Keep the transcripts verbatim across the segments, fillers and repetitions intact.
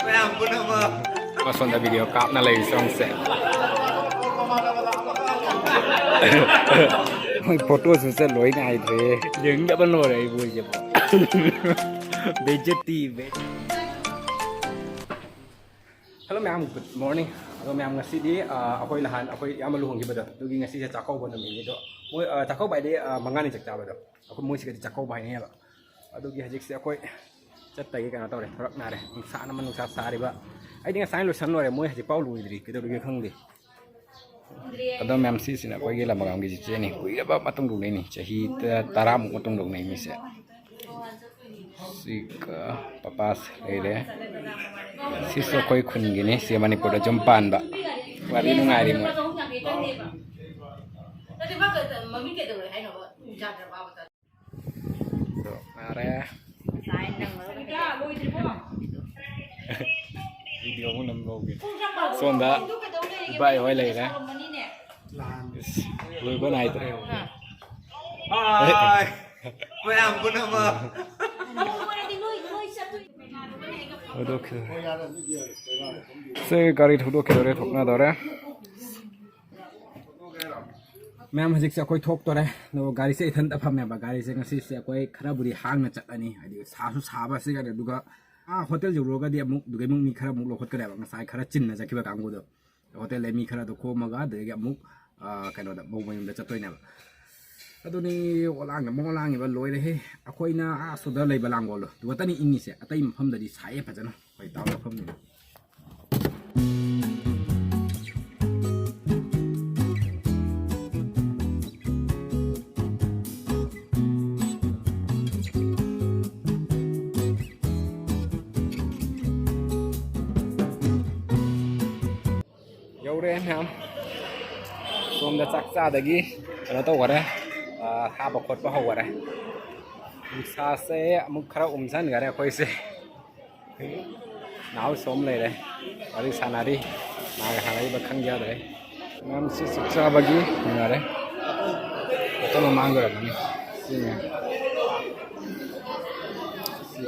ꯃꯌꯥꯝ ꯄꯨꯝꯅꯃꯛ꯫ ꯑꯁꯣꯝꯗ ꯚꯤꯗꯤꯑꯣ ꯀꯥꯞꯅ ꯂꯩꯔꯤ ꯁꯣꯝꯁꯦ꯫ ꯃꯣꯏ ꯐꯣꯇꯣꯁꯨ ꯆꯠ ꯂꯣꯏ ꯅꯥꯏꯗ꯭ꯔꯦ꯫ ꯌꯦꯡꯗꯕ ꯂꯣꯏꯔꯦ ꯑꯩꯕꯨ ꯍꯧꯖꯤꯛ꯫ ꯕꯦꯖꯇꯤ, ꯕꯦ-, ꯍꯜꯂꯣ ꯃꯌꯥꯝ, ꯒꯨꯗ ꯃꯣꯔꯅꯤꯡ꯫ ꯑꯗꯣ ꯃꯌꯥꯝ, ꯉꯁꯤꯗꯤ, ꯑ, ꯑꯩꯈꯣꯏ ꯅꯍꯥꯟ ꯑꯩꯈꯣꯏ ꯏꯌꯥꯝꯕ ꯂꯨꯍꯣꯡꯈꯤꯕꯗꯣ, ꯑꯗꯨꯒꯤ ꯉꯁꯤꯁꯦ ꯆꯥꯛꯀꯧꯕ ꯅꯨꯃꯤꯠꯅꯤ꯫ ꯑꯗꯣ ꯃꯣꯏ, ꯑ, ꯆꯥꯛꯀꯧꯕ ꯍꯥꯏꯗꯤ, ꯑ, ꯃꯉꯥꯅꯤ ꯆꯥꯛ ꯆꯥꯕꯗꯣ, ꯑꯩꯈꯣꯏ ꯃꯣꯏꯁꯤꯒꯗꯤ ꯆꯥꯛꯀꯧꯕ ꯍꯥꯏꯅꯩꯌꯦꯕ꯫ ꯑꯗꯨꯒꯤ ꯍꯧꯖꯤꯛꯁꯦ ꯑꯩꯈꯣꯏ ꯆꯠꯇꯒꯤ ꯀꯩꯅꯣ ꯇꯧꯔꯦ, ꯊꯣꯔꯛꯅꯔꯦ꯫ ꯅꯨꯡꯁꯥꯅ ꯃꯔꯣꯝ ꯅꯨꯡꯁꯥ ꯁꯥꯔꯤꯕ꯫ ꯑꯩꯗꯤ ꯉꯁꯥꯏꯅ ꯂꯣꯏꯁꯟ ꯂꯣꯏꯔꯦ, ꯃꯣꯏ ꯍꯧꯖꯤꯛꯐꯥꯎ ꯂꯣꯏꯗ꯭ꯔꯤ, ꯀꯩꯗꯧꯔꯤꯒꯦ ꯈꯪꯗꯦ꯫ ꯑꯗꯣ ꯃꯌꯥꯝ, ꯁꯤꯁꯤꯅ ꯑꯩꯈꯣꯏꯒꯤ ꯂꯃꯒꯥꯝꯒꯤ ꯆꯤꯆꯦꯅꯤ꯫ ꯀꯨꯏꯔꯕ ꯃꯇꯨꯡꯗ ꯎꯅꯩꯅꯤ, ꯆꯍꯤ ꯇ-, ꯇꯔꯥꯃꯨꯛ ꯃꯇꯨꯡꯗ ꯎꯅꯩ ꯃꯤꯁꯦ꯫ ꯁꯤꯒ ꯄꯄꯥꯁ ꯂꯩꯔꯦ꯫ ꯁꯤꯁꯨ ꯑꯩꯈꯣꯏ ꯈꯨꯟꯒꯤꯅꯤ, ꯁꯤ ꯃꯅꯤꯄꯨꯔꯗ ꯌꯨꯝ ꯄꯥꯟꯕ꯫ ꯋꯥꯔꯤ ꯅꯨꯡꯉꯥꯏꯔꯤ ꯃꯣꯏ꯫ ꯑꯗꯣ ꯉꯥꯔꯦ꯫ ꯚꯤꯗꯤꯑꯣ ꯑꯃꯨꯛ ꯅꯝ ꯂꯧꯒꯦ꯫ ꯁꯣꯝꯗ ꯏꯕꯥꯏ ꯍꯣꯏ ꯂꯩꯔꯦ꯫ ꯏꯁ, ꯂꯣꯏꯕ ꯅꯥꯏꯗ꯭ꯔꯦ꯫ ꯃꯌꯥꯝ ꯄꯨꯝꯅꯃꯛ꯫ ꯊꯧꯗꯣꯛꯈꯤꯗꯣꯔꯦ꯫ ꯁꯦ, ꯒꯥꯔꯤ ꯊꯧꯗꯣꯛꯈꯤꯗꯣꯔꯦ, ꯊꯣꯛꯅꯗꯣꯔꯦ꯫ ꯃꯌꯥꯝ, ꯍꯧꯖꯤꯛꯁꯦ ꯑꯩꯈꯣꯏ ꯊꯣꯛꯇꯣꯔꯦ꯫ ꯑꯗꯣ ꯒꯥꯔꯤꯁꯦ ꯏꯊꯟꯇ ꯐꯝꯃꯦꯕ꯫ ꯒꯥꯔꯤꯁꯦ ꯉꯁꯤꯁꯦ ꯑꯩꯈꯣꯏ ꯈꯔꯕꯨꯗꯤ ꯍꯥꯡꯅ ꯆꯠꯂꯅꯤ, ꯍꯥꯏꯗꯤ ꯁꯥꯁꯨ ꯁꯥꯕ ꯑꯁꯤꯒꯅꯦ꯫ ꯑꯗꯨꯒ ꯑꯥ ꯍꯣꯇꯦꯜ ꯌꯧꯔꯨꯔꯒꯗꯤ ꯑꯃꯨꯛ ꯑꯗꯨꯗꯩ ꯑꯃꯨꯛ ꯃꯤ ꯈꯔ ꯑꯃꯨꯛ ꯂꯧꯈꯠꯀꯅꯦꯕ, ꯉꯁꯥꯏ ꯈꯔ ꯆꯤꯟꯅ ꯆꯠꯈꯤꯕ ꯀꯥꯡꯕꯨꯗꯣ꯫ ꯍꯣꯇꯦꯜꯗꯩ ꯃꯤ ꯈꯔꯗꯣ ꯈꯣꯝꯃꯒ ꯑꯗꯨꯗꯒꯤ ꯑꯃꯨꯛ, ꯑꯥ, ꯀꯩꯅꯣꯗ, ꯃꯧ ꯃꯌꯨꯝꯗ ꯆꯠꯇꯣꯏꯅꯦꯕ꯫ ꯑꯗꯨꯅꯤ, ꯑꯣꯂꯥꯡꯗ ꯑꯃꯨꯛ ꯑꯣꯂꯥꯡꯉꯤꯕ ꯂꯣꯏꯔꯦꯍꯦ꯫ ꯑꯩꯈꯣꯏꯅ ꯑꯥ ꯁꯣꯗ ꯂꯩꯕ ꯂꯥꯡꯒꯣꯜꯗꯣ ꯑꯗꯨ ꯈꯛꯇꯅꯤ ꯏꯪꯉꯤꯁꯦ, ꯑꯇꯩ ꯃꯐꯝꯗꯗꯤ ꯁꯥꯏꯌꯦ ꯐꯖꯅ꯫ ꯍꯣꯏ, ꯇꯥꯎ ꯃꯐꯝꯅꯤꯅ꯫ ꯌꯧꯔꯦ ꯃꯌꯥꯝ꯫ ꯁꯣꯝꯗ ꯆꯥꯛ ꯆꯥꯗꯒꯤ ꯀꯩꯅꯣ ꯇꯧꯈꯔꯦ, ꯑꯥ, ꯍꯥꯞꯄ ꯈꯣꯠꯄ ꯍꯧꯈꯔꯦ꯫ ꯅꯨꯡꯁꯥꯁꯦ ꯑꯃꯨꯛ ꯈꯔ ꯎꯝꯁꯟꯈꯔꯦ ꯑꯩꯈꯣꯏꯁꯦ꯫ ꯅꯍꯥ ꯁꯣꯝ ꯂꯩꯔꯦ, ꯋꯥꯔꯤ ꯁꯥꯟꯅꯔꯤ꯫ ꯀꯅꯥꯒ ꯁꯥꯟꯅꯔꯤꯕ ꯈꯪꯖꯗ꯭ꯔꯦ꯫ ꯃꯌꯥꯝ ꯁꯤ ꯆꯥꯛ ꯆꯥꯕꯒꯤ ꯉꯥꯏꯔꯦ꯫ ꯐꯣꯇꯣ ꯃꯃꯥꯡꯗ ꯑꯣꯏꯔꯝꯒꯅꯤ꯫ ꯁꯤꯅꯦ꯫ ꯁꯤ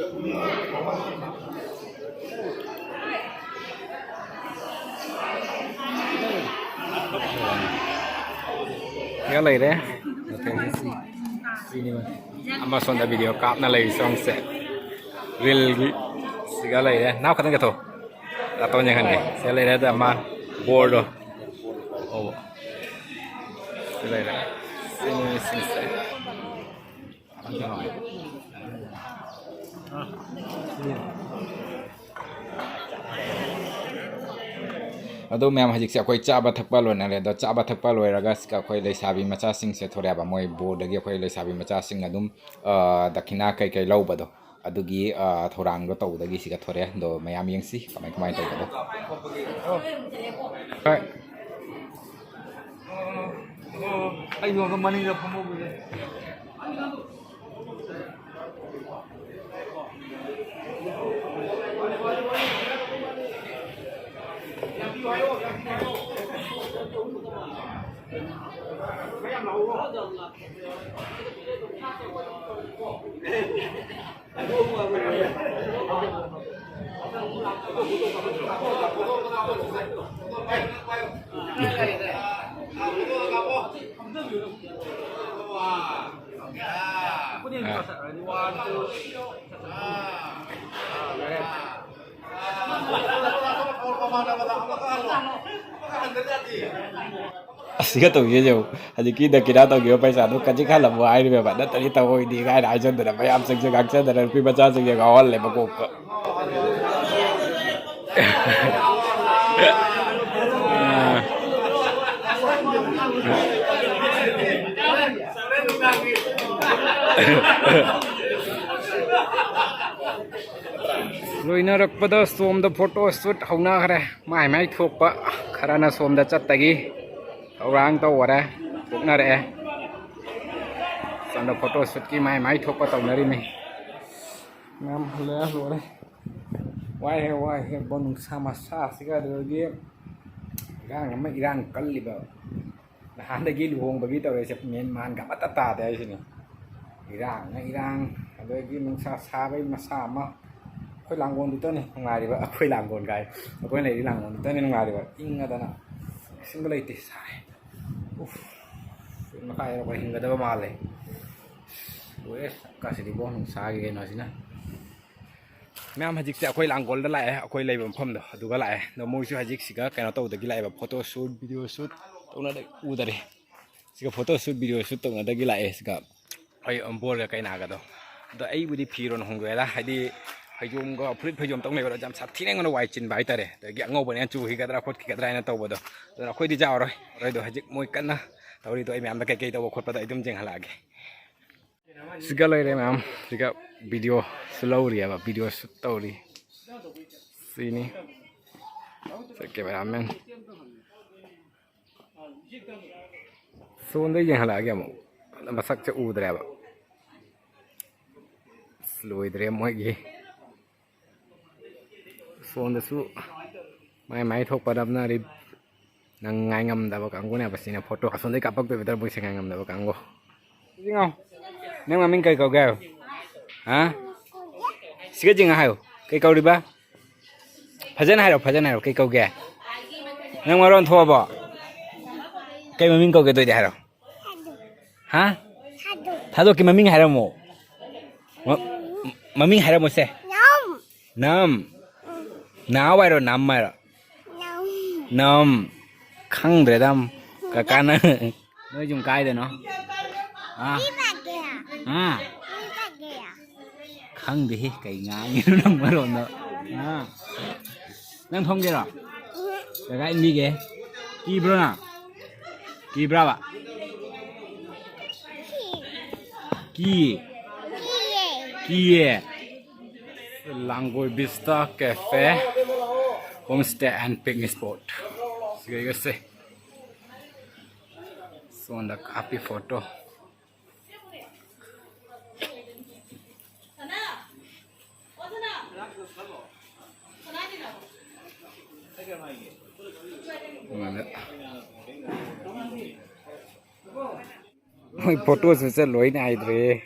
ꯁꯤꯒ ꯂꯩꯔꯦ꯫ ꯑꯃ ꯁꯣꯝꯗ ꯚꯤꯗꯤꯑꯣ ꯀꯥꯞꯅ ꯂꯩꯔꯤ ꯁꯣꯝꯁꯦ꯫ ꯔꯤꯜꯒꯤ ꯁꯤꯒ ꯂꯩꯔꯦ꯫ ꯅꯥꯎ ꯈꯇꯪ ꯆꯠꯊꯣꯛ꯫ ꯀꯥꯇꯣꯟ ꯌꯦꯡꯍꯟꯒꯦ꯫ ꯁꯤꯗ ꯂꯩꯔꯦ꯫ ꯑꯗ ꯑꯃ ꯕꯣꯔꯗꯣ꯫ ꯑꯣ꯫ ꯁꯤ ꯂꯩꯔꯦ꯫ ꯁꯤꯅꯤ ꯁꯤꯁꯦ꯫ ꯑꯗꯣ ꯃꯌꯥꯝ, ꯍꯧꯖꯤꯛꯁꯦ ꯑꯩꯈꯣꯏ ꯆꯥꯕ ꯊꯛꯄ ꯂꯣꯏꯅꯔꯦ꯫ ꯑꯗꯣ ꯆꯥꯕ ꯊꯛꯄ ꯂꯣꯏꯔꯒ ꯁꯤꯒ ꯑꯩꯈꯣꯏ ꯂꯩꯁꯥꯕꯤ ꯃꯆꯥꯁꯤꯡꯁꯦ ꯊꯣꯔꯛꯑꯦꯕ꯫ ꯃꯣꯏ ꯕꯣꯔꯗꯒꯤ ꯑꯩꯈꯣꯏ ꯂꯩꯁꯥꯕꯤ ꯃꯆꯥꯁꯤꯡꯅ ꯑꯗꯨꯝ, ꯑ, ꯗꯈꯤꯅꯥ ꯀꯩꯀꯩ ꯂꯧꯕꯗꯣ, ꯑꯗꯨꯒꯤ, ꯑ, ꯊꯧꯔꯥꯡꯗꯣ ꯇꯧꯕꯗꯒꯤ ꯁꯤꯒ ꯊꯣꯔꯛꯑꯦ꯫ ꯑꯗꯣ ꯃꯌꯥꯝ ꯌꯦꯡꯁꯤ ꯀꯃꯥꯏ ꯀꯃꯥꯏꯅ ꯇꯧꯕꯅꯣ꯫ ꯍꯣꯏ꯫ ꯑꯩ ꯌꯣꯟꯕ ꯃꯅꯤꯡꯗ ꯐꯝꯍꯧꯕꯁꯦ꯫ ꯑꯁꯤꯒ ꯇꯧꯕꯤꯁꯦ ꯌꯦꯡꯉꯨ꯫ ꯍꯧꯖꯤꯛꯀꯤ ꯗꯈꯤꯅꯥ ꯇꯧꯈꯤꯕ ꯄꯩꯁꯥꯗꯨ ꯈꯖꯤꯛ ꯍꯜꯂꯝꯃꯣ ꯍꯥꯏꯔꯤꯕꯅꯦꯕ, ꯅꯠꯇ꯭ꯔꯗꯤ ꯇꯧꯔꯣꯏꯗꯤ ꯀꯥꯏꯅ ꯍꯥꯏꯖꯟꯗꯅ ꯃꯌꯥꯝꯁꯤꯡꯁꯦ ꯉꯥꯡꯁꯟꯗꯅ ꯅꯨꯄꯤ ꯃꯆꯥꯁꯤꯡꯁꯦ ꯉꯥꯎꯍꯜꯂꯦ ꯃꯀꯣꯛꯇ꯫ ꯂꯣꯏꯅꯔꯛꯄꯗ ꯁꯣꯝꯗ ꯐꯣꯇꯣ ꯁꯨꯠ ꯍꯧꯅꯈ꯭ꯔꯦ꯫ ꯃꯥꯏ ꯃꯥꯏ ꯊꯣꯛꯄ ꯈꯔꯅ ꯁꯣꯝꯗ ꯆꯠꯇꯒꯤ ꯊꯧꯔꯥꯡ ꯇꯧꯈꯔꯦ, ꯊꯣꯛꯅꯔꯛꯑꯦ꯫ ꯁꯣꯝꯗ ꯐꯣꯇꯣ ꯁꯨꯠꯀꯤ ꯃꯥꯏ ꯃꯥꯏ ꯊꯣꯛꯄ ꯇꯧꯅꯔꯤꯃꯤ꯫ ꯃꯌꯥꯝ ꯍꯜꯂꯛꯑꯦ, ꯂꯣꯏꯔꯦ꯫ ꯋꯥꯏꯍꯦ, ꯋꯥꯏꯍꯦ, ꯕꯣ, ꯅꯨꯡꯁꯥ ꯃꯁꯥꯁꯤꯒ꯫ ꯑꯗꯨꯗꯒꯤ ꯏꯔꯥꯡ ꯑꯃ ꯏꯔꯥꯡ ꯀꯜꯂꯤꯕ꯫ ꯅꯍꯥꯟꯗꯒꯤ ꯂꯨꯍꯣꯡꯕꯒꯤ ꯇꯧꯔꯤꯁꯦ ꯃꯦꯟ ꯃꯥꯟꯒ ꯑꯃꯠꯇ ꯇꯥꯗꯦ ꯍꯥꯏꯁꯤꯅꯤ꯫ ꯏꯔꯥꯡꯅ ꯏꯔꯥꯡ, ꯑꯗꯒꯤ ꯅꯨꯡꯁꯥ ꯁꯥꯕꯩ ꯃꯁꯥ ꯑꯃ, ꯑꯩꯈꯣꯏ ꯂꯥꯡꯒꯣꯜꯗꯨꯗꯅꯤ ꯅꯨꯡꯉꯥꯏꯔꯤꯕ, ꯑꯩꯈꯣꯏ ꯂꯥꯡꯒꯣꯜ ꯀꯥꯏ, ꯑꯩꯈꯣꯏ ꯂꯩꯔꯤ ꯂꯥꯡꯒꯣꯜꯗꯨꯗꯅꯤ ꯅꯨꯡꯉꯥꯏꯔꯤꯕ, ꯏꯪꯉꯗꯅ꯫ ꯏꯁꯤꯡꯒ ꯂꯩꯇꯦ, ꯁꯥꯏ꯫ ꯎꯐ꯫ ꯃꯈꯥꯗ ꯑꯩꯈꯣꯏ ꯍꯤꯡꯒꯗꯕ ꯃꯥꯜꯂꯦ꯫ ꯂꯣꯏꯔꯦ ꯁꯛꯀꯥꯁꯤꯗꯤꯀꯣ, ꯅꯨꯡꯁꯥꯒꯤ ꯀꯩꯅꯣꯁꯤꯅ꯫ ꯃꯌꯥꯝ, ꯍꯧꯖꯤꯛꯁꯦ ꯑꯩꯈꯣꯏ ꯂꯥꯡꯒꯣꯜꯗ ꯂꯥꯛꯑꯦ, ꯑꯩꯈꯣꯏ ꯂꯩꯕ ꯃꯐꯝꯗꯣ ꯑꯗꯨꯒ ꯂꯥꯛꯑꯦ꯫ ꯑꯗꯣ ꯃꯣꯏꯁꯨ ꯍꯧꯖꯤꯛ ꯁꯤꯒ ꯀꯩꯅꯣ ꯇꯧꯗꯒꯤ ꯂꯥꯛꯑꯦꯕ, photo shoot, video shoot ꯇꯧꯅꯗ ꯎꯗꯔꯦ꯫ ꯁꯤꯒ photo shoot, video shoot ꯇꯧꯅꯗꯒꯤ ꯂꯥꯛꯑꯦ ꯁꯤꯒ꯫ ꯑꯩ ꯕꯣꯜꯒ ꯀꯩꯅꯥꯒꯗꯣ꯫ ꯑꯗꯣ ꯑꯩꯕꯨꯗꯤ ꯐꯤꯔꯣꯟ ꯍꯣꯡꯗꯣꯛꯑꯦꯗ, ꯍꯥꯏꯗꯤ ꯐꯩꯖꯣꯝꯒ ꯐꯨꯔꯤꯠ ꯐꯩꯖꯣꯝ ꯇꯧꯅꯩꯕꯗꯣ ꯌꯥꯝ ꯁꯥꯊꯤꯅ ꯑꯩꯉꯣꯟꯗ ꯋꯥꯏ ꯆꯤꯟꯕ ꯍꯥꯏꯇꯥꯔꯦ꯫ ꯑꯗꯒꯤ ꯑꯉꯧꯕꯅꯦꯅ ꯆꯨꯈꯤꯒꯗ꯭ꯔꯥ ꯈꯣꯠꯈꯤꯒꯗ꯭ꯔꯥ ꯍꯥꯏꯅ ꯇꯧꯕꯗꯣ꯫ ꯑꯗꯨꯅ ꯑꯩꯈꯣꯏꯗꯤ ꯆꯥꯎꯔꯣꯏ, ꯑꯔꯣꯏꯗꯣ ꯍꯧꯖꯤꯛ ꯃꯣꯏ ꯀꯟꯅ ꯇꯧꯔꯤꯗꯣ ꯑꯩ ꯃꯌꯥꯝꯗ ꯀꯩꯀꯩ ꯇꯧꯕ ꯈꯣꯠꯄꯗꯣ ꯑꯩ ꯑꯗꯨꯝ ꯌꯦꯡꯍꯜꯂꯛꯑꯒꯦ꯫ ꯁꯤꯒ ꯂꯩꯔꯦ ꯃꯌꯥꯝ, ꯁꯤꯒ videoꯁꯨ ꯂꯧꯔꯤꯑꯕ, video shoot ꯇꯧꯔꯤ꯫ ꯁꯤꯅꯤ꯫ ꯁꯦ cameraman꯫ ꯁꯣꯝꯗ ꯌꯦꯡꯍꯜꯂꯛꯑꯒꯦ ꯑꯃꯨꯛ꯫ ꯃꯁꯛꯁꯦ ꯎꯗ꯭ꯔꯦꯕ꯫ ꯑꯁ, ꯂꯣꯏꯗ꯭ꯔꯦ ꯃꯣꯏꯒꯤ꯫ ꯁꯣꯝꯗꯁꯨ ꯃꯥꯏ ꯃꯥꯏ ꯊꯣꯛꯄ ꯅꯝꯅꯔꯤ꯫ ꯅꯪ ꯉꯥꯏ ꯉꯝꯗꯕ ꯀꯥꯡꯕꯨꯅꯦꯕ ꯁꯤꯅ photo꯫ ꯑꯁꯣꯝꯗꯩ ꯀꯥꯞꯄꯛꯇꯣꯏꯕ ꯇꯔꯕꯨꯖꯁꯦ ꯉꯥꯏ ꯉꯝꯗꯕ ꯀꯥꯡꯕꯨ꯫ ꯌꯦꯡꯉꯣ꯫ ꯅꯪ ꯃꯃꯤꯡ ꯀꯩ ꯀꯧꯒꯦ ꯍꯥꯏꯌꯣ꯫ ꯍꯥ? ꯁꯤꯒ ꯌꯦꯡꯉ ꯍꯥꯏꯌꯣ꯫ ꯀꯩ ꯀꯧꯔꯤꯕ? ꯐꯖꯅ ꯍꯥꯏꯔꯣ, ꯐꯖꯅ ꯍꯥꯏꯔꯣ꯫ ꯀꯩ ꯀꯧꯒꯦ? ꯅꯪ ꯃꯔꯣꯟ ꯊꯣꯛꯑꯕꯣ? ꯀꯩ ꯃꯃꯤꯡ ꯀꯧꯒꯦ ꯑꯗꯨ ꯑꯣꯏꯗꯤ ꯍꯥꯏꯔꯣ꯫ ꯍꯥ? ꯊꯥꯗꯣꯛꯀꯤ ꯃꯃꯤꯡ ꯍꯥꯏꯔꯝꯃꯣ꯫ ꯃ-, ꯃꯃꯤꯡ ꯍꯥꯏꯔꯝꯃꯣꯁꯦ꯫ ꯅꯝ꯫ ꯅꯝ꯫ ꯅꯥꯎ ꯍꯥꯏꯔꯣ, ꯅꯝ ꯍꯥꯏꯔꯣ? ꯅꯝ꯫ ꯅꯝ꯫ ꯈꯪꯗ꯭ꯔꯦꯗ, ꯀꯀꯥꯅ꯫ ꯅꯣꯏ ꯌꯨꯝ ꯀꯥꯏꯗꯅꯣ? ꯑꯥ꯫ ꯑꯥ꯫ ꯈꯪꯗꯦꯍꯦ, ꯀꯩ ꯉꯥꯡꯉꯤꯅꯣ ꯅꯪ ꯃꯔꯣꯟꯗꯣ? ꯑꯥ꯫ ꯅꯪ ꯊꯣꯡꯒꯦꯔꯣ? ꯀꯀꯥ ꯏꯟꯕꯤꯒꯦ꯫ ꯀꯤꯕ꯭ꯔꯣ ꯅꯪ? ꯀꯤꯕ꯭ꯔꯥꯕ? ꯀꯤ꯫ ꯀꯤꯌꯦ꯫ ꯂꯥꯡꯒꯣꯜ Vista Cafe, Homestay and Picnic Spot꯫ ꯁꯤꯒꯩꯒꯁꯦ꯫ ꯁꯣꯝꯗ ꯀꯥꯞꯄꯤ photo꯫ ꯃꯣꯏ photo shootꯁꯦ ꯂꯣꯏ ꯅꯥꯏꯗ꯭ꯔꯦ꯫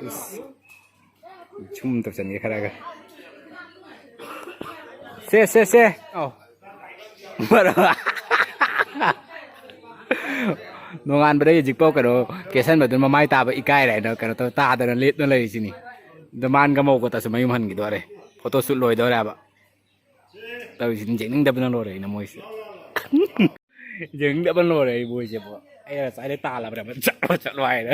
ꯏꯁ꯫ ꯁꯨꯝ ꯇꯧꯁꯟꯒꯦ ꯈꯔꯒ꯫ ꯁꯦ, ꯁꯦ, ꯁꯦ꯫ ꯑꯧ꯫ ꯅꯣꯡꯉꯥꯟꯕꯗꯒꯤ ꯍꯧꯖꯤꯛꯐꯥꯎ ꯀꯩꯅꯣ ꯀꯦꯁꯟꯕꯗꯨꯅ ꯃꯃꯥꯏ ꯇꯥꯕ ꯏꯀꯥꯏꯔꯦ ꯍꯥꯏꯅ ꯀꯩꯅꯣ ꯇꯧ ꯇꯥꯗꯅ ꯂꯦꯞꯅ ꯂꯩꯔꯤꯁꯤꯅꯤ꯫ ꯑꯗꯣ ꯃꯥꯟꯒ ꯃꯧꯒ ꯇꯁꯨ ꯃꯌꯨꯝ ꯍꯟꯈꯤꯗꯣꯔꯦ꯫ ꯐꯣꯇꯣ ꯁꯨꯠ ꯂꯣꯏꯗꯧꯔꯦ ꯍꯥꯏꯕ꯫ ꯇꯧꯔꯤꯁꯤꯅ ꯌꯦꯡꯅꯤꯡꯗꯕꯅ ꯂꯣꯏꯔꯦ ꯑꯩꯅ ꯃꯣꯏꯁꯦ꯫ ꯌꯦꯡꯅꯤꯡꯗꯕꯅ ꯂꯣꯏꯔꯦ ꯑꯩ ꯃꯣꯏꯁꯦ꯫ ꯑꯩꯅ ꯉꯁꯥꯏꯗꯩ ꯇꯥꯜꯂꯕꯅꯦꯕ, "ꯆꯠꯂꯣ, ꯆꯠꯂꯣ" ꯍꯥꯏꯅ꯫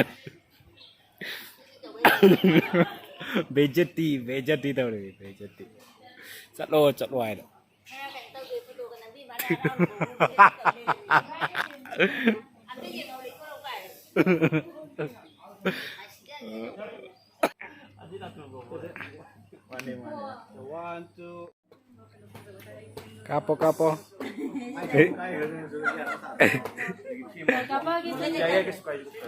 ꯕꯦꯖꯇꯤ, ꯕꯦꯖꯇꯤ ꯇꯧꯔꯦ, ꯕꯦꯖꯇꯤ꯫ "ꯆꯠꯂꯣ, ꯆꯠꯂꯣ" ꯍꯥꯏꯅ꯫ ꯀꯥꯞꯄꯣ, ꯀꯥꯞꯄꯣ꯫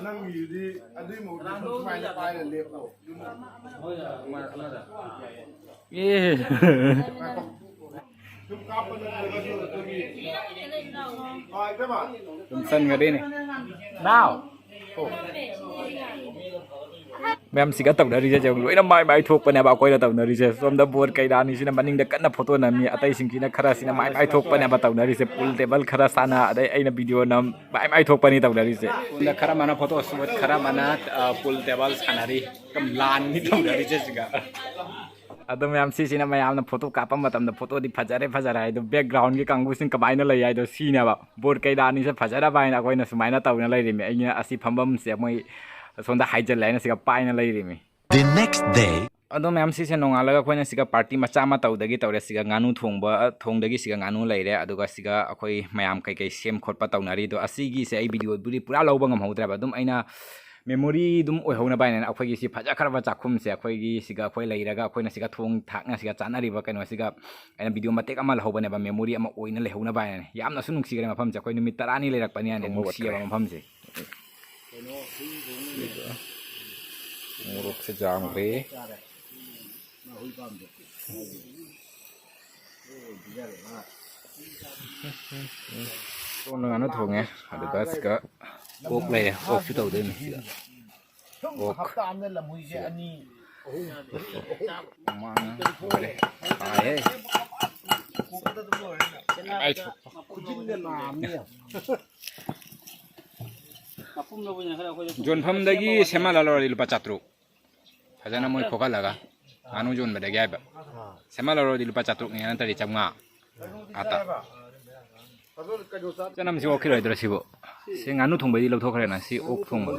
ꯅꯪꯒꯤꯗꯨꯗꯤ ꯑꯗꯨꯏ ꯃꯍꯨꯠꯇ ꯁꯨꯃꯥꯏꯅ ꯄꯥꯏꯔ ꯂꯦꯞꯄꯣ꯫ ꯑꯦ꯫ ꯁꯨꯝ ꯀꯥꯞꯄ ꯅꯠꯇ꯭ꯔꯒꯁꯨ ꯑꯗꯨꯒꯤ ꯇꯨꯝꯁꯟꯒꯗꯣꯏꯅꯦ꯫ ꯅꯥꯎ꯫ ꯃꯌꯥꯝꯁꯤꯒ ꯇꯧꯅꯔꯤꯁꯦ ꯌꯦꯡꯉꯨ, ꯂꯣꯏꯅ ꯃꯥꯏ ꯃꯥꯏ ꯊꯣꯛꯄꯅꯦꯕ꯫ ꯑꯩꯈꯣꯏꯅ ꯇꯧꯅꯔꯤꯁꯦ ꯁꯣꯝꯗ ꯕꯣꯔ ꯀꯩꯔꯥꯅꯤꯁꯤꯅ ꯃꯅꯤꯡꯗ ꯀꯟꯅ ꯐꯣꯇꯣ ꯅꯝꯃꯤ, ꯑꯇꯩꯁꯤꯡꯁꯤꯅ ꯈꯔꯁꯤꯅ ꯃꯥꯏ ꯃꯥꯏ ꯊꯣꯛꯄꯅꯦꯕ ꯇꯧꯅꯔꯤꯁꯦ꯫ ꯄꯨꯜ ꯇꯦꯕꯜ ꯈꯔ ꯁꯥꯟꯅ, ꯑꯗꯩ ꯑꯩꯅ ꯚꯤꯗꯤꯑꯣ ꯅꯝ, ꯃꯥꯏ ꯃꯥꯏ ꯊꯣꯛꯄꯅꯤ ꯇꯧꯅꯔꯤꯁꯦ꯫ ꯁꯣꯝꯗ ꯈꯔ ꯑꯃꯅ ꯐꯣꯇꯣ ꯁꯨꯠ, ꯈꯔ ꯑꯃꯅ, ꯑ, ꯄꯨꯜ ꯇꯦꯕꯜ ꯁꯥꯟꯅꯔꯤ꯫ ꯌꯥꯝ ꯂꯥꯟꯅꯤ ꯇꯧꯅꯔꯤꯁꯦ ꯁꯤꯒ꯫ ꯑꯗꯣ ꯃꯌꯥꯝ, ꯁꯤꯁꯤꯅ ꯃꯌꯥꯝꯅ ꯐꯣꯇꯣ ꯀꯥꯞꯄ ꯃꯇꯝꯗ ꯐꯣꯇꯣꯗꯤ ꯐꯖꯔꯦ ꯐꯖꯔꯦ ꯍꯥꯏꯗꯣ, ꯕꯦꯛꯒ꯭ꯔꯥꯎꯟꯒꯤ ꯀꯥꯡꯕꯨꯁꯤꯡ ꯀꯃꯥꯏꯅ ꯂꯩ ꯍꯥꯏꯗꯣ ꯁꯤꯅꯦꯕ꯫ ꯕꯣꯔ ꯀꯩꯔꯥꯅꯤꯁꯦ ꯐꯖꯔꯕ ꯍꯥꯏꯅ ꯑꯩꯈꯣꯏꯅ ꯁꯨꯃꯥꯏꯅ ꯇꯧꯅ ꯂꯩꯔꯤꯃꯤ꯫ ꯑꯩꯅ ꯑꯁꯤ ꯐꯝꯐꯝꯁꯦ ꯃꯣꯏ ꯁꯣꯝꯗ ꯍꯥꯏꯖꯤꯜꯂꯦ ꯍꯥꯏꯅ ꯁꯤꯒ ꯄꯥꯏꯅ ꯂꯩꯔꯤꯃꯤ꯫ The next day. ꯑꯗꯣ ꯃꯌꯥꯝ, ꯁꯤꯁꯦ ꯅꯣꯡꯉꯥꯜꯂꯒ ꯑꯩꯈꯣꯏꯅ ꯁꯤꯒ ꯄꯥꯔꯇꯤ ꯃꯆꯥ ꯑꯃ ꯇꯧꯗꯒꯤ ꯇꯧꯔꯦ꯫ ꯁꯤꯒ ꯉꯥꯅꯨ ꯊꯣꯡꯕ, ꯊꯣꯡꯗꯒꯤ ꯁꯤꯒ ꯉꯥꯅꯨ ꯂꯩꯔꯦ, ꯑꯗꯨꯒ ꯁꯤꯒ ꯑꯩꯈꯣꯏ ꯃꯌꯥꯝ ꯀꯩꯀꯩ ꯁꯦꯝ ꯈꯣꯠꯄ ꯇꯧꯅꯔꯤ꯫ ꯑꯗꯣ ꯑꯁꯤꯒꯤꯁꯦ ꯑꯩ ꯚꯤꯗꯤꯑꯣꯕꯨꯗꯤ ꯄꯨꯔꯥ ꯂꯧꯕ ꯉꯝꯍꯧꯗ꯭ꯔꯦꯕ, ꯑꯗꯨꯝ ꯑꯩꯅ ꯃꯦꯃꯣꯔꯤ ꯑꯗꯨꯝ ꯑꯣꯏꯍꯧꯅꯕ ꯍꯥꯏꯅ ꯑꯩꯈꯣꯏꯒꯤ ꯁꯤ ꯐꯖꯈ꯭ꯔꯕ ꯆꯥꯛꯈꯨꯝꯁꯦ, ꯑꯩꯈꯣꯏꯒꯤ ꯁꯤꯒ ꯑꯩꯈꯣꯏ ꯂꯩꯔꯒ ꯑꯩꯈꯣꯏꯅ ꯁꯤꯒ ꯊꯣꯡ ꯊꯥꯛꯅ ꯁꯤꯒ ꯆꯥꯅꯔꯤꯕ ꯀꯩꯅꯣꯁꯤꯒ ꯑꯩꯅ ꯚꯤꯗꯤꯑꯣ ꯃꯇꯦꯛ ꯑꯃ ꯂꯧꯍꯧꯕꯅꯦꯕ, ꯃꯦꯃꯣꯔꯤ ꯑꯃ ꯑꯣꯏꯅ ꯂꯩꯍꯧꯅꯕ ꯍꯥꯏꯅ꯫ ꯌꯥꯝꯅꯁꯨ ꯅꯨꯡꯁꯤꯈ꯭ꯔꯦ ꯃꯐꯝꯁꯦ, ꯑꯩꯈꯣꯏ ꯅꯨꯃꯤꯠ ꯇꯔꯥꯅꯤ ꯂꯩꯔꯛꯄꯅꯤ ꯍꯥꯏꯅ ꯊꯣꯡꯕ ꯅꯨꯡꯁꯤꯌꯦꯕ ꯑꯣꯠꯈ꯭ꯔꯦ꯫ ꯃꯐꯝꯁꯦ꯫ ꯑꯗꯨꯒ ꯃꯣꯔꯣꯛꯁꯦ ꯌꯥꯝꯈ꯭ꯔꯦ꯫ ꯀꯣꯟꯅ ꯉꯥꯅꯨ ꯊꯣꯡꯉꯦ, ꯑꯗꯨꯒ ꯁꯤꯒ ꯑꯣꯛ ꯂꯩꯔꯦ, ꯑꯣꯛꯁꯨ ꯇꯧꯗꯣꯏꯅꯤ ꯁꯤꯒ꯫ ꯑꯣꯛ꯫ ꯍꯞꯇꯥ ꯑꯃꯗ ꯂꯝꯍꯨꯏꯁꯦ ꯑꯅꯤ, ꯑꯍꯨꯝ꯫ ꯃꯥꯅ ꯂꯣꯏꯔꯦ꯫ ꯇꯥꯏꯍꯦ꯫ ꯌꯣꯟꯐꯝꯗꯒꯤ ꯁꯦꯝꯍꯜꯂ ꯂꯧꯔꯗꯤ ꯂꯨꯄꯥ ꯆꯥꯇ꯭ꯔꯨꯛ꯫ ꯐꯖꯅ ꯃꯣꯏ ꯈꯣꯀꯠꯂꯒ ꯉꯥꯅꯨ ꯌꯣꯟꯕꯗꯒꯤ ꯍꯥꯏꯕ꯫ ꯁꯦꯝꯍꯜꯂ ꯂꯧꯔꯗꯤ ꯂꯨꯄꯥ ꯆꯥꯇ꯭ꯔꯨꯛꯅꯤ ꯅꯠꯇ꯭ꯔꯗꯤ ꯆꯥꯝꯃꯉꯥ꯫ ꯑꯇ꯫ ꯆꯅꯝꯁꯤ ꯑꯣꯛꯈꯤꯔꯣꯏꯗ꯭ꯔꯣ ꯁꯤꯕꯨ? ꯁꯤ ꯉꯥꯅꯨ ꯊꯣꯡꯕꯩꯗꯤ ꯂꯧꯊꯣꯛꯈ꯭ꯔꯦꯅ, ꯁꯤ ꯑꯣꯛ ꯊꯣꯡꯕ꯫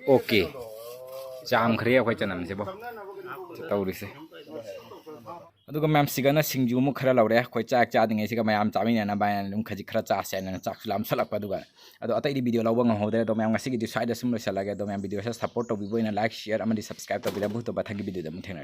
ꯑꯣꯛꯀꯤ꯫ ꯆꯥꯝꯈ꯭ꯔꯦ ꯑꯩꯈꯣꯏ ꯆꯅꯝꯁꯤꯕꯨ꯫ ꯇꯧꯔꯤꯁꯦ꯫ ꯑꯗꯨꯒ ꯃꯌꯥꯝ ꯁꯤꯒꯅ ꯁꯤꯡꯖꯨ ꯑꯃꯨꯛ ꯈꯔ ꯂꯧꯔꯦ꯫ ꯑꯩꯈꯣꯏ ꯆꯥꯛ ꯆꯥꯗ꯭ꯔꯤꯉꯩꯁꯤꯒ ꯃꯌꯥꯝ ꯆꯥꯃꯤꯟꯅꯅꯕ ꯍꯥꯏꯅ ꯑꯗꯨꯝ ꯈꯖꯤꯛ ꯈꯔ ꯆꯥꯁꯦ ꯍꯥꯏꯅ ꯆꯥꯛꯁꯨ ꯂꯥꯝꯁꯜꯂꯛꯄ꯫ ꯑꯗꯨꯒ ꯑꯗꯣ ꯑꯇꯩꯗꯤ ꯚꯤꯗꯤꯑꯣ ꯂꯧꯕ ꯉꯝꯍꯧꯗ꯭ꯔꯦ꯫ ꯑꯗꯣ ꯃꯌꯥꯝ ꯉꯁꯤꯒꯤꯗꯤ ꯁ꯭ꯋꯥꯏꯗ ꯁꯨꯝ ꯂꯣꯏꯁꯤꯜꯂꯒꯦ꯫ ꯑꯗꯣ ꯃꯌꯥꯝ ꯚꯤꯗꯤꯑꯣꯁꯦ ꯁꯞꯄꯣꯔꯠ ꯇꯧꯕꯤꯕ ꯑꯣꯏꯅ ꯂꯥꯏꯛ, ꯁꯤꯌꯔ ꯑꯃꯗꯤ ꯁꯕꯁꯀ꯭ꯔꯥꯏꯕ ꯇꯧꯕꯤꯔꯝꯃꯨ꯫ ꯑꯗꯨꯒ ꯃꯊꯪꯒꯤ ꯚꯤꯗꯤꯑꯣꯗ ꯑꯃꯨꯛ ꯊꯦꯡꯅꯔꯁꯤ꯫